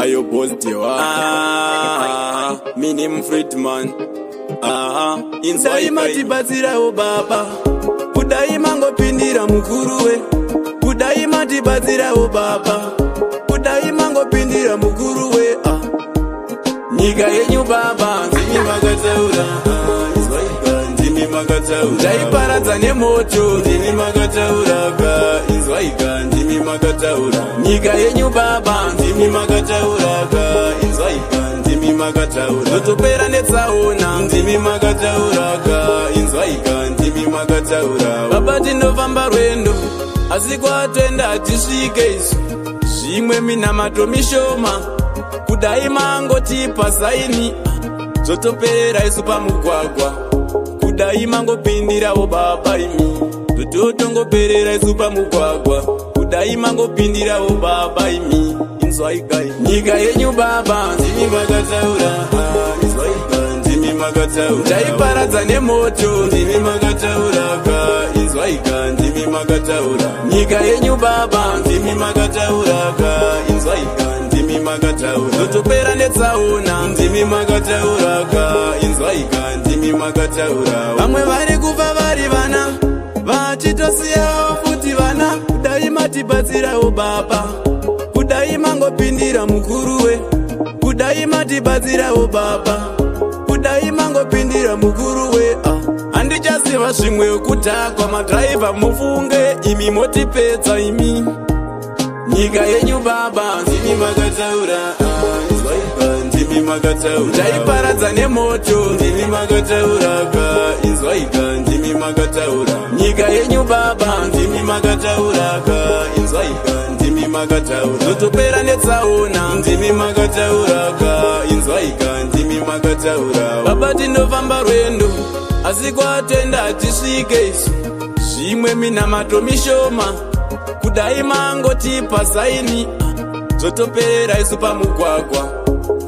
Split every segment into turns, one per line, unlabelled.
Ayo boss dewa. Ah, me name Friedman. Aha,
Dai matibatsirawo baba, kudai mangopindira mukuruwe. Kudai matibatsirawo baba, kudai mangopindira mukuruwe. Ah. Nyika yenyu baba,
ndimi makataura. Ah, inzwaika, ndimi makataura.
Ndaiparadza nemoto.
Ndimi makataura ka, inzwaika, ndimi makataura.
Nyika yenyu baba,
ndimi makataura ka, inzwaika, ndimi makataura.
Zotopera netsaona.
Ndimi makataura ka, inzwaika, ndimi makataura.
Baba, tinofamba rwendo, asi kwatenda hatisvike isu. Zvimwe minamato mishoma, kudai mangotipa sign, zvotoperera isu pamugwagwa. Kudai mangopindirawo baba imi, tototongoperera isu pamugwagwa. Kudai mangopindirawo baba imi, inzwaikai. Nyika yenyu baba,
ndimi makataura. Ah, inzwaika, ndimi makataura.
Ndaiparadza nemoto.
Ndimi makataura ka, inzwaika, ndimi makataura.
Nyika yenyu baba,
ndimi makataura ka, inzwaika, ndimi makataura.
Zotopera netsaona.
Ndimi makataura ka, inzwaika, ndimi makataura.
Vamwe vari kufa vari vana, vachitosiyawo futi vana. Kudai matibatsirawo baba, kudai mangopindira mukuruwe. Kudai matibatsirawo baba, kudai mangopindira mukuruwe. Ah. Handichaziva zvimwe kudhakwa, madhiraivha mufunge imi, motipedza imi. Nyika yenyu baba,
ndimi makataura. Ah, inzwaika, ndimi makataura.
Ndaiparadza nemoto.
Ndimi makataura ka, inzwaika, ndimi makataura.
Nyika yenyu baba,
ndimi makataura ka, inzwaika, ndimi makataura.
Zotopera netsaona.
Ndimi makataura ka, inzwaika, ndimi makataura.
Baba, tinofamba rwendo, asi kwatenda hatisvike isu. Zvimwe minamato mishoma, kudai mangotipa sign, zvotoperera isu pamugwagwa.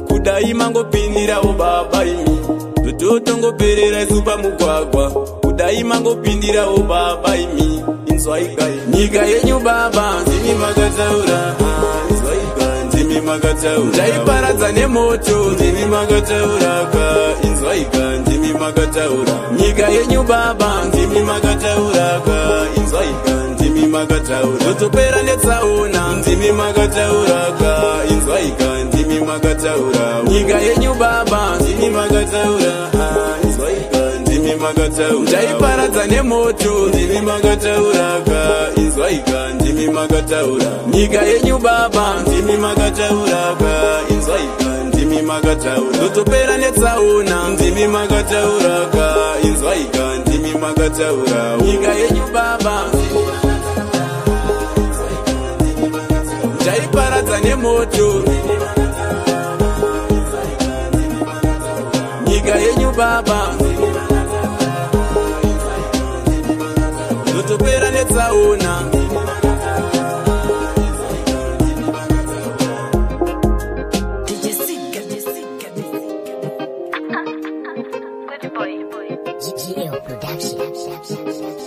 Kudai mangopindirawo baba imi, tototongoperera isu pamugwagwa. Kudai mangopindirawo baba imi, inzwaikai. Nyika yenyu baba,
ndimi makataura. Ah, inzwaika, ndimi makataura.
Ndaiparadza nemoto.
Ndimi makataura ka, inzwaika, ndimi makataura.
Nyika yenyu baba,
ndimi makataura ka, inzwaika, ndimi makataura.
Zotopera netsaona.
Ndimi makataura ka, inzwaika, ndimi makataura.
Nyika yenyu baba,
ndimi makataura. Ah, inzwaika, ndimi makataura.
Ndaiparadza nemoto.
Ndimi makataura ka, inzwaika, ndimi makataura.
Nyika yenyu baba,
ndimi makataura ka, inzwaika, ndimi makataura.
Zotopera netsaona.
Ndimi makataura ka, inzwaika, ndimi makataura.
Nyika yenyu baba, ndaiparadza nemoto. Nyika yenyu baba, zotopera netsaona.
DJ Sika, Sika.
Good boy.
GL Production.